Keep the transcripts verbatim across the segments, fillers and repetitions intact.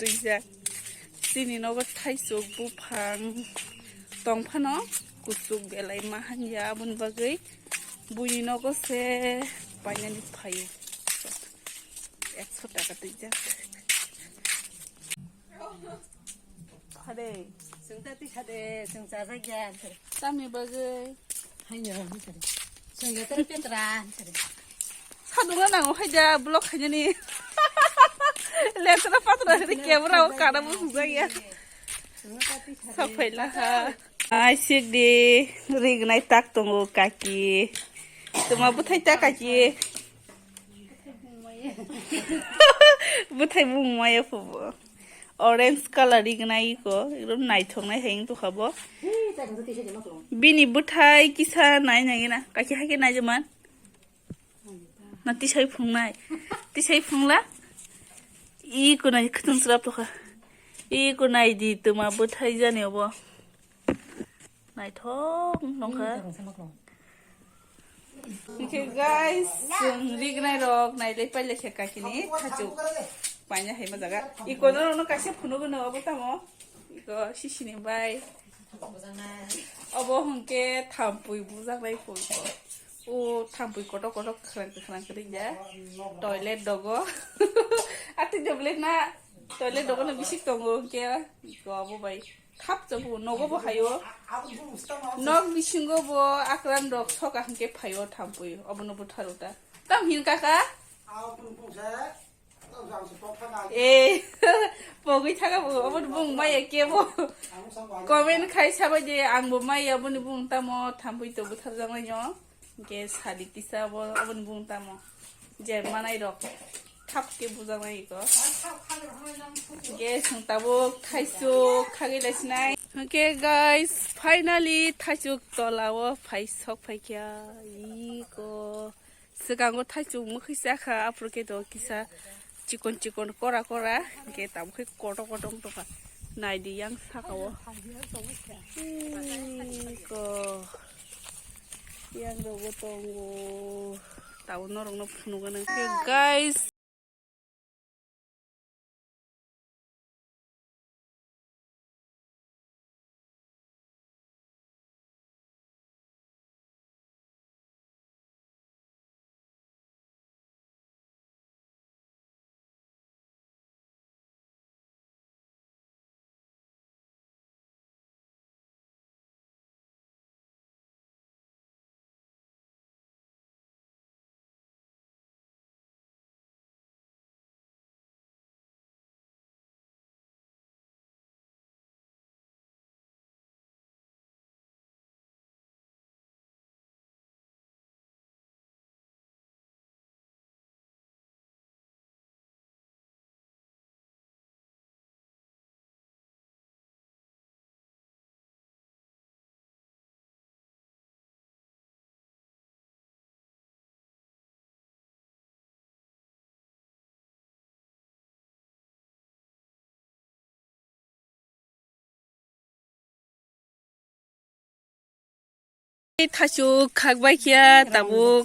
Twijak. Chini nogo thaisuk buphang tong phano kuchuk belai ma hanya, aboni bagwi buini nogo se painani phaio. Ekso taka twijak. Phade. Chwng ta twi phade, chwng chajak ya. Tamni bagwi. Haino, chwng ya tara petra. Sadungna nango haida block khainani. Letra patra ri camera o kana bo sujak ya. Sok phaila ha. Ai sik di rignai tak tongo kaki. Tuma buthai ta kaki. Buthai bung maya phubo. Orange color rignai ko. Ekdom naithok nai hai wng tokha bo. Bini buthai kisa nai nai na. Kaki hai ke nai jaman. Na tisai phungnai. Tisai phungla. I kunai khwtwng srap tokha. I kunai di tuma bwthai jani obo. Naithok nongkha. Hwnkhe guys, chwng rignai rok nailai pailai khe kakini thachuk. Paina hai ma jaga. I kono no kaisa phunuk no obo tamo. Iko sisini bai. Obo hwnkhe thampui bujaknai pui. O thampui kotor kotor kwkhwrang kwkhwrang kwrwi ya. Toilet dogo. Atwi doble na toilet dogo no bisik tongo hwnkhe. Iko obo bai. Thap chabu nogo bo hayo. Nok bisingo bo akran rok soka hwnkhe phaio thampui. Obono butharu ta. Tam hin kaka? Eh, pogwi thaka bo, obo bung maya kebo. Comment khai sabai de, ang bo maya, aboni bung tamo, thampui to butharjaknai no. Hwnkhe sadi kisa bo, aboni bung tamo. Je manai rok, thap ke bujaknai ko. Hwnkhe chwng tabuk thaisuk khagwi laisinai. Hwnkhe guys, finally thaisuk tola o phai sok phaikha. Iko. Swkango thaisuk mwkhwi chakha, aphuru khe to kisa chikon chikon kora kora, hwnkhe tabuk khe kotor kotor wng tongkha. Naidi yang saka o. Iko. Yang rogo tongo. Tabuk norokno phunukgwi nang khe, guys. Thaichuk khak bai khe tabuk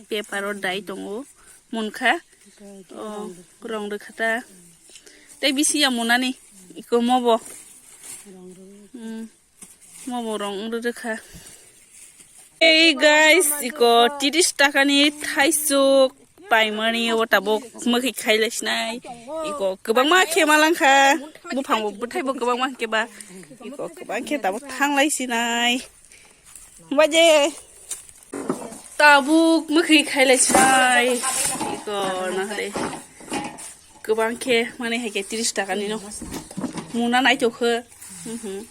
paper o dai tongo, munkha. O, rong rwkha ta. Tei bisi ya munani, iko mobo. Hmm. Mobo rong wng rwkha. Hey guys, iko tiris takani thaichuk paimani o tabuk mwkhwi khailaisinai. Iko kwbangma khe malangkha. Buphangbo bwthaibo kwbangma khe ba. Iko kwbang khe tabuk thanglaisinai. Baje tabuk mwkhwi khailaisinai. Iko nahre. Kwbang khe mani hai khe tiris takani no. Muna naithok khe. Mhm.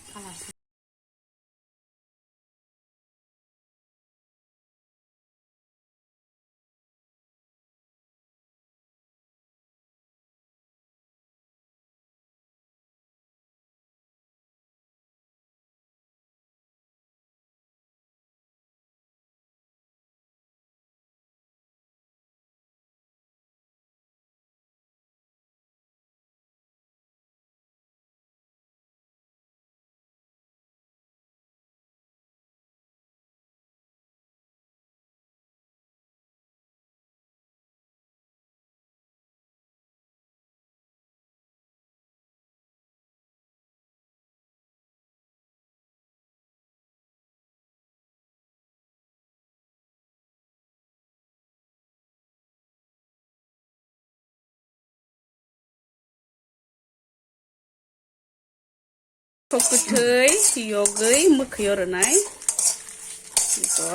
Kok kwthwi yogwi mwkhwi o rwnai. Ito.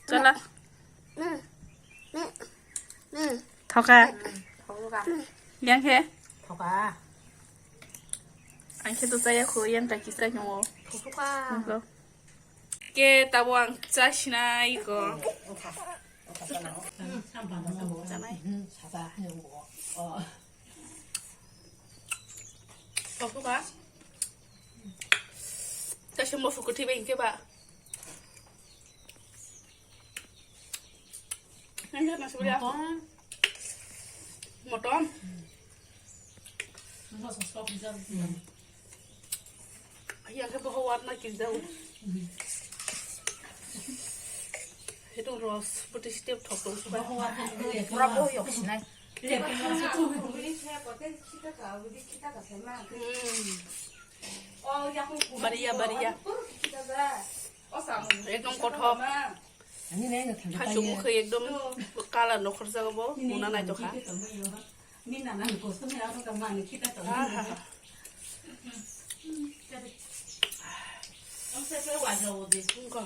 Chala. Thoka. Yang khe? Thoka. Ang khe to chaya khu, yang ta kisa nyo. Thoka. Ke tabo ang cha sinai ko. Chanai. Thoka. Kaisa mosok kwthwi bai hinkhe ba. Hinkhe nasi bwlai. Motom. Motom. Motom. Yang khe boho warna kirjao. Itu ros, putih setiap thok thok suka. Pura boho yok sinai. Hmm. Baria, baria. Ekdom kothok. Thaichuk mwkhwi ekdom colour nokhorjak obo, muna naithok kha. Aha. Wngkha.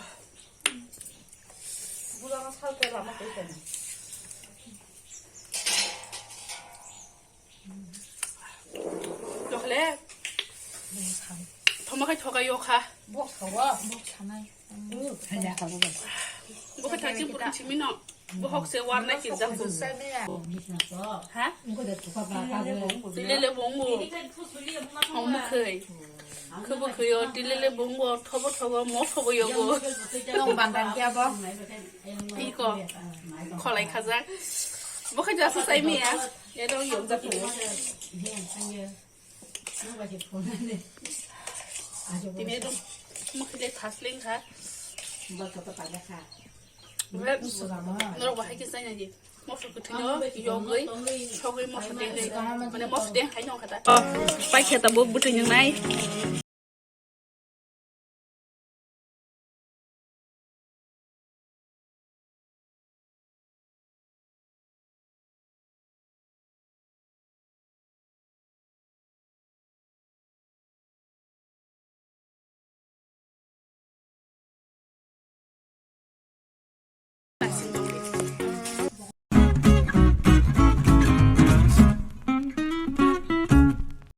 Tokle. Thoma khai thokai yo kha. Bok sawa. Bok sanai. Bo khe thaching purung simi no. Bo hok se war nai kirjak bo. Ha? Tilele bongo. Hom khoi. Khe bo khoi yo, tilele bongo, thobo thobo, mo thobo yo bo. Nong bandan kya bo? Iko. Kholai khajak. Bo khe jasa sai miya. Ero yokjak bo. Tini dong, mo khile thasling kha. Norok bahai khe chaina di. Mosok kwthwino yogwi, sogwi mosok dengwi. Mane mosok deng hai nong kha ta. Paikhe ta bo bwtwi nwngnai.